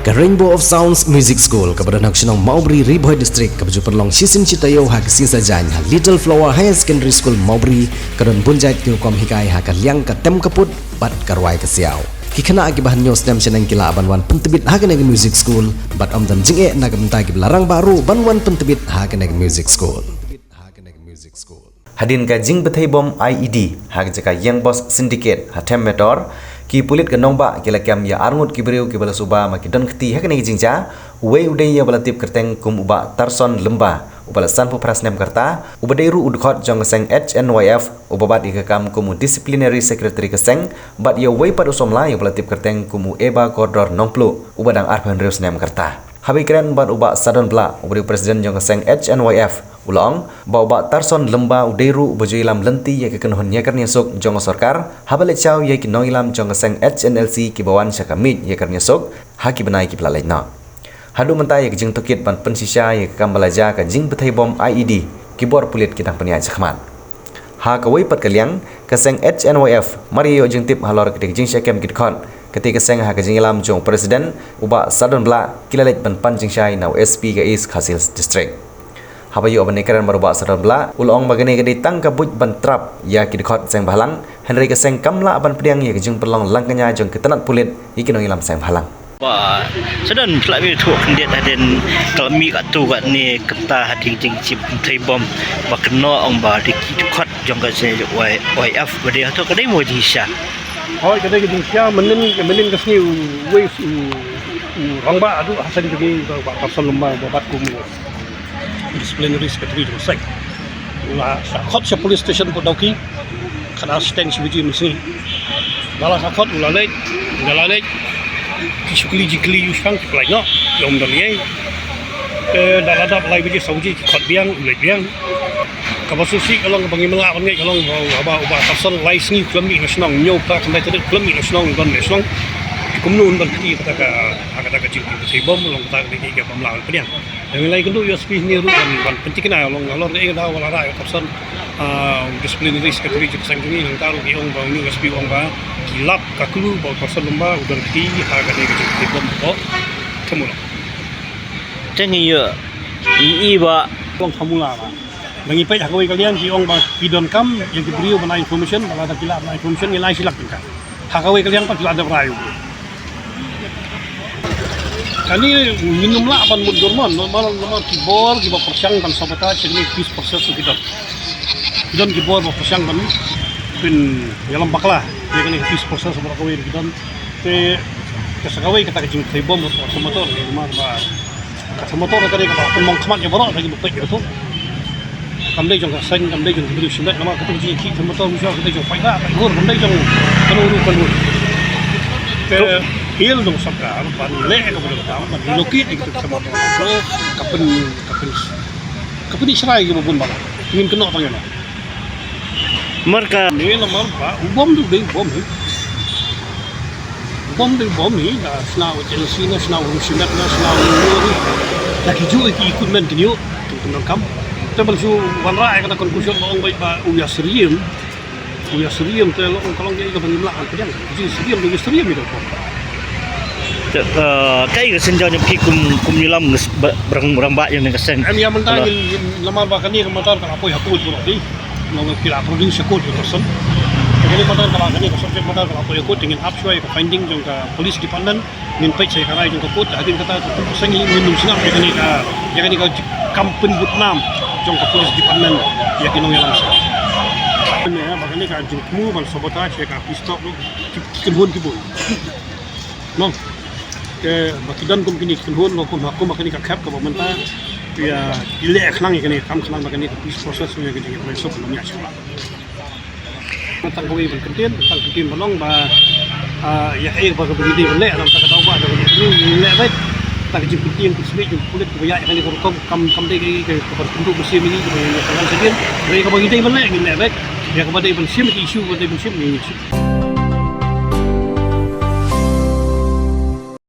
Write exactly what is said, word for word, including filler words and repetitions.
Ka Rainbow of Sounds Music School, kaba don ha ka shnong Mawbri, Ri Bhoi District, kaba ju pynlong shisien shi taïew ha ka sngi Saitjaiñ ha Little Flower Higher Secondary School Mawbri, ka don bun jait ki rukom hikai ha ka liang ka tem ka put bad ka rwai ka siaw. Ki khynnah kiba hynñiew snem shaneng ki lah ban wan pyntbit ha kane ka music school, bad ym don jingeh na ka bynta kiba la rangbah ruh ban wan pyntbit ha kane ka music school. Hadien ka jingbthei bom I E D ha ka jaka Yang Boss Syndicate ha Them Metor, ki pulit ka nongbah ki la kem ïa arngut ki briew kiba la suba ma ki don kti ha kane ka jingjia. Uwei u dei ïa uba la tip kyrteng kum u Bah Tarson Lymba, uba la sanphew phra snem ka rta, uba dei ruh u dkhot jong ka seng H N Y F, uba bat ïa ka kam kum u disciplinary secretary ka seng, bad ïa uwei pat u samla ïa uba la tip kyrteng kum u Eba Kordor Nongpluh, uba dang arphew hynriew snem ka rta. Haba ïakren bad u Bah Sadon Blah, uba dei u president jong ka seng H N Y F, u la ong ba u Bah Tarson Lymba u dei ruh uba ju ïalam lynti ïa ka kynhun ïakren ïasuk jong ka sorkar, haba leit shaw ïa ki nongïalam jong ka seng H N L C kiba wan sha ka miej ïakren ïasuk ha ki bnai kiba la leit noh. Haduh mynta ïa ka jingtohkit ban pynshisha ïa ka kam ba la jia ka jingbthei bom I E D, ki bor pulit ki dang pynïaid shakhmat. Ha kawei pat ka liang, ka seng H N Y F mar ïa ïoh jingtip halor katei ka jingshah kem ki dkhot, katei ka seng ha ka jingïalam jong u president, u Bah Sadon Blah, ki la leit ban pan jingshai na u S P ka East Khasi Hills District. Haba ïoh ban ïakren bad u Bah Sadon Blah, u la ong ba kane ka dei tang ka buit ban trap ïa ki dkhot seng bhalang, hynrei ka seng kam lah ban pdiang ïa ka jingpynlong langkñia jong ki tnat pulit ïa ki nongïalam seng bhalang. Ba, sa don phi lah ban ïathuh khyndiat hadien ka la mih katto katne, kata hadien ka jingjingthei bom ba kynnoh ong ba dei ki dkhot jong ka seng Y F ba dei, hato ka dei mo jingshisha? Hooid, ka dei ka jingshisha. Mynnin, mynnin ka sngi uwei u, u rangbah haduh ha seng jong ngi, ba, ba Tarson Lymba, ba bat kum u disciplinary secretary jong ka seng, u la shah khot sha police station Putdawki, khatduh shiteng shi baje mynsngi. Da la shah khot, u la leit, u la leit, ki shu kylli jingkylli ïa u shang, ki pynlait noh, ki ong ym don ei. Te da la dap lai baje saw baje ki khot biang, u leit biang. Kaba sngewsih ka long, kaba ngim lah ban ngeit ka long ba, ba, ba Tarson lai sngi u khlem mih na shnong, hynñiew phra khyndai tarik u khlem mih na shnong, don ne shnong. Kumno un don kti kata ka, kata ka jingbthei bom, long kata ka dei kaba ngim lah ban pdiang. Ngi la ïakynduh ïa u S P hangne ruh ban, ban pynthikna halor kaei ka daw ba la rah ïa u Tarson, ah, disciplinary secretary jong ka seng jong ngi. Nangta ruh ki ong ba une u S P u ong ba ki lap ka clue ba u Tarson Lymba u don kti ha kane ka jingbthei bom hapoh Thymmula. Te ngi ïoh i, i ba long Thymmula ba. Ba ngi peit ha kawei ka liang ki ong ba ki donkam ïa ki briew ban ai information, ba lada ki lah ban ai information ngin ai shi lak tyngka. Ha kawei ka liang pat ki la dep rai u. Kane ngin ym lah ban mutdur mon, namar, namar ki bor kiba pyrshang ban sabotage ïa kane ka peace process ruh ki don. Ki don ki bor ba pyrshang ban pynïalam bakla ïa kane ka peace process baroh kawei ruh ki don. Te ka sa kawei kata ka jingthei bom ruh ka motor, namar ba ka thei motor ka dei kaba pynmong khmat ïa baroh, ka dei kaba peit ïa ka. Kam dei jong ka seng, kam dei jong ka briew shimet, namar kata ka jingkhih thei motor, ka dei jong paidbah, paidbah, kam dei jong kano ruh kano. Te appeal jong sorkar ban leh kaba donkam, ban relocate ïa ka thei motor. Ka pyn, ka pyn, ka pynshrai ïa kiba bun balang. Ngin kynnoh tang ïa no. Marka. Ne namar ba u bom tu dei u bom hi. U bom dei u bom hi, da shna u H N L C na, shna u shimet na, shna u lori. Da ki ju ki equipment ki ñiuh, tu tu kam. Te ban shu wanrah ïa kata conclusion ba ong ba u ïa syriem. U ïa syriem te long ka long ïa ka ban ïa mlak kan pdiang. Ji syriem, u ïa syriem ïa ka bom. Te, eh, kaei ka sienjam jong phi kum, kum ïalam nges-, ba-, barang, barang ba ïa ka seng. Em ïa mynta ngin, ngin lamar ba kane ka matter ka la poi ha court baroh hi. Long ki la produce ha court ïa ka person. Kane matter ka la, kane ka subject matter ka la poi ha court, te ngin ap shuwa ïa ka finding jong ka police department. Ngin peit sha ïa ka rai jong ka court, hadien kata ka seng ngin ym sngap ïa kane ka, ïa kane ka kam pynbud nam jong ka police department ïa ki nongïalam seng. Ba kane ka jingthmu ban sabotage ïa ka peace talk ruh ki, ki kynhun ki bun. Nong. Te ba ki don kum kine ki kynhun, ba kum ha kum ba kane ka khep kaba mynta. Ïa, ki leh khnang ïa kane, kam khnang ba kane ka peace process ïa ka jingïakhun suk ïa shuwa. Tang kawei ban kyntien, tang kyntien ban ong ba, ah, ïa kaei ba ka ba ngi dei ban leh, na ka daw ba ka ba ngi leh beit. Tang ka jingkyntien ka sbit jong pulit kaba ïa kane ka rukom kam, kam dei ka, ka, ka ban kynduh mynsiem ïa ngi, ka ba ngi leh beit. Ïa kaba ngi dei ban leh, ngin leh beit. Ïa kaba dei ban shim ki issue, ba dei ban shim, ngin shim.